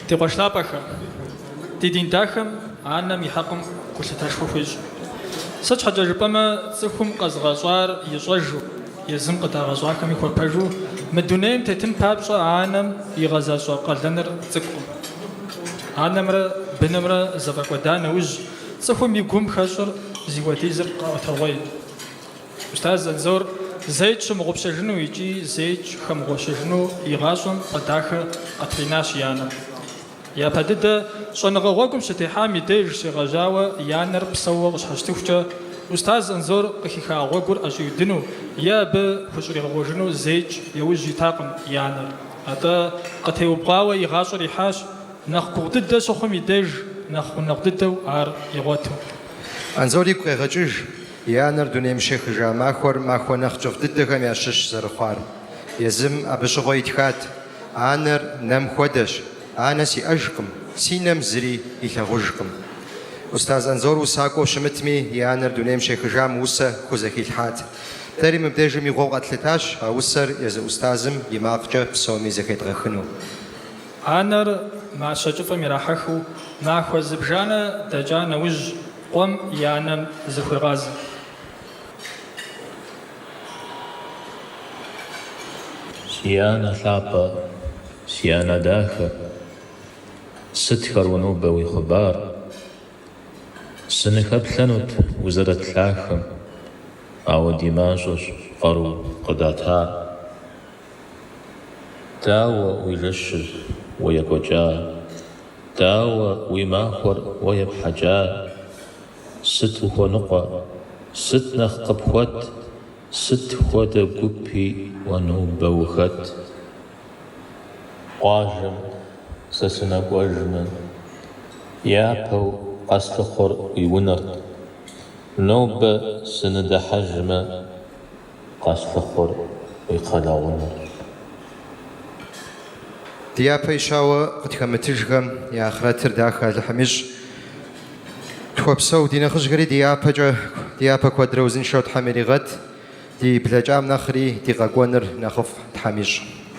Ди къуэш лъапӏэхэ, ди дин дахэм анэм и хьэкъым гулъытэшхуэ хуещӏ. Сыт щхьэкӏэ жыпӏэмэ, цӏыхум къэзыгъэщӏар ищӏэжу, езым къыдагъэщӏахэми хуэпэжу мы дунейм тетын папщӏэ анэм игъэзащӏэ къалэныр цӏыкӏукъым. Анэмрэ бынымрэ зэфӏэкӏуэда нэужь, цӏыхум и гум хэщӏыр зихуэдизыр къэӏуэтэгъуей. Устаз Анзор зэикӏ щымыгъупщэжыну икӏи зэикӏ хэмыгъуэщэжыну и гъащӏэм пӏэ дахэ къытринащ и анэм. Япэ дыдэ щӏэныгъэ гъуэгум щытехьам и деж щегъэжьауэ и анэр псэууэ къыщхьэщытыхукӏэ Устаз Анзор къыхиха гъуэгур ӏэщӏиудыну е абы хущӏригъэгъуэжыну зэикӏ яужь итакъым и анэр. Атӏэ къытеубгъуауэ и гъащӏэр ихьащ, нэхъ гугъу дыдэ щыхъум и деж нэхъ гъунэгъу дыдэу ар игъуэту. Анзор игу къегъэкӏыж И анэр дунейм щехыжа махуэр махуэ нэхъ кӏыфӏ дыдэхэм ящыщ зэрыхъуар. Езым абы щыгъуэ итхат, Анэр нэм хуэдэщ, анэ сиӏэжкъым, си нэм зыри илъагъужкъым. Устаз Анзор усакӏуэу щымытми, и анэр дунейм щехыжам усэ хузэхилъхьат. Дэри мыбдежым игъуэу къэтлъытащ а усэр езы устазым и макъкӏэ псоми зэхедгъэхыну. Анэр мащэ кӏыфӏым ирахьэхыу махуэ зыбжанэ дэкӏа нэужь, Къуэм и анэм зыхуегъазэ. Си анэ лъапӏэ, си анэ дахэ, сытхэр уэ нобэ уи хъыбар? Сыныхэплъэнут узэрыт лъахэм, ауэ ди мащӏэщ къару къыдатар. Дауэ уи жэщыр уэ екӏуэкӏа? Дауэ уи махуэр уэ епхьэкӏа? Сыт ухуэныкъуэ? Сыт нэхъ къыпхуэт? Сыт хуэдэ гупи уэ нобэ ухэт? Къуажэм сэ сынэкӏуэжмэ, япэу къэслъыхъуэр уи унэрт. Нобэ сыныдыхьэжмэ, Къэслъыхъуэр уи кхъэлэгъунэрщ. Ди япэ ищауэ къытхэмытыжхэм я ахърэтыр дахэ Алыхьым ищӏ. Тхуэпсэу ди нэхъыжьхэри ди япэкӏэ, ди япэ куэдрэ узыншэу Тхьэм иригъэт, ди блэкӏам нэхъри ди къэкӏуэныр нэхъыфӏ Тхьэм ищӏ.